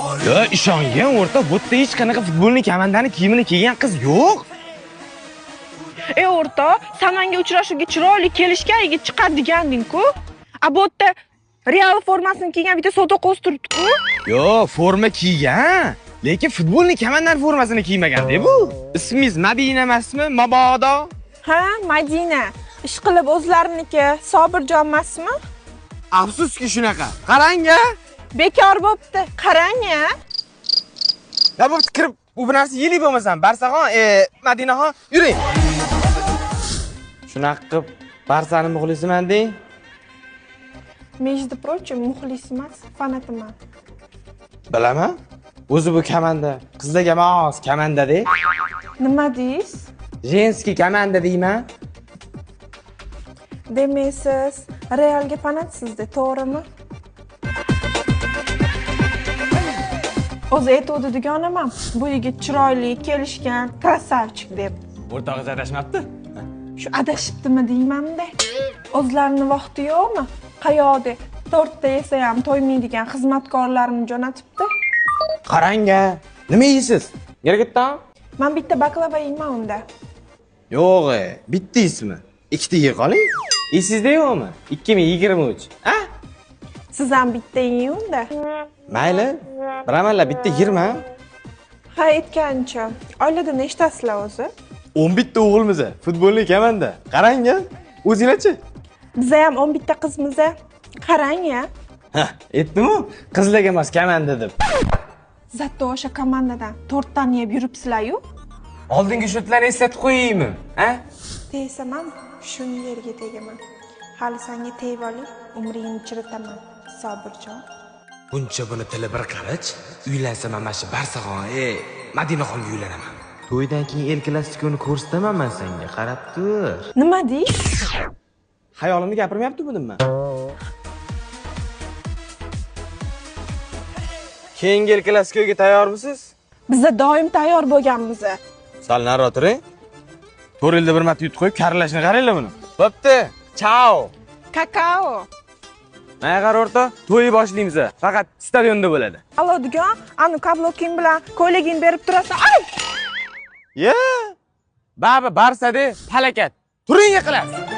Yo, ishongan o'rtoq, bu yerda hech qanaqa futbolni komandani kiyimini kiygan qiz yo'q. Ey o'rtoq, san menga uchrashuvga chiroyli kelishgan yigit chiqadi deganding-ku. A bu yerda Real formasini kiygan bitta so'toqo'z turibdi-ku. Yo'q, forma kiygan, lekin futbolni komandani formasini kiymagan-da bu. Ismingiz Madina emasmi, mabodo? Ha, Madina. Ish qilib o'zlariniki Sobirjon emasmi? Afsuski shunaqa. Qarang-a. Bekor bo'pti. Qarang-a. Ya bu kirib bu narsa yelik bo'lmasam, Barsaxon, Madinaxon, yuring. Shunaqa qilib Barsani muxlisiman deng. Между прочим, muxlis emas, fanatiman. Bilaman. O'zi bu komanda qizlarga mos komanda-da. Nima deysiz? Jenskiy komanda deyman. Demak, siz Realga fanatsizda, to'g'rimi? O'zi aytuvdi dugonam, bu yigit chiroyli, kelishgan, krasavchik deb. O'rtog'ingiz adashmabdi? Shu adashibdimi deyman-da. O'zlarini vaqti yo'qmi? Qayoqda tortda yesa ham to'ymaydigan xizmatkorlarini jo'natibdi. Qarang-a, nima yeysiz? Yerga Men bitta baklava yeyman unda. Yo'q, bitta yeysizmi? Ikkita yey qoling. Esingizda yo'qmi? 2023. A? Siz ham bitta yeng unda. Mayli, bilamanlar, bitta yerman. Ha, aytgancha, oilada nechtasizlar o'zi? 11 ta o'g'ilmiz, futbolni komanda. Qarang-a, o'zinglarchi? Biz ham 11 ta qizmiz. Qarang-a. Ha, aytdim-ku, qizlarga emas, komanda deb. Zatto o'sha komandadan tortdan yeb yuribsizlar-yu. Oldingi shotlarni eslatib qo'yaymi? Ha? Tegsam ham shuni yerga tegaman. Hali senga tegib olib, umringni chiritaman, Sobirjon. Buncha buni tili bir qarich, uylansam mana shu Barsaxon, Madinaxonga uylanaman. To'ydan keyin El Klasikoni ko'rsataman men senga, qarab tur. Nima deysiz? Xayolimni gapirmayapti bu nima? Keyingi El Klasikoga tayyormisiz? Biz doim tayyor bo'lganmiz. Sal nariroq turing. 4 yilda bir marta yutib qo'yib, karlashni qaranglar buni. Bo'pti. Chao. Kakao. Mana qara o'rtoq, to'yni boshlaymiz. Faqat stadionda bo'ladi. Allo dugon, anu kabloking bilan ko'ylagingni berib turasan. Ay! Ya! Baba Barsa-da palakat. Turing yiqilasiz.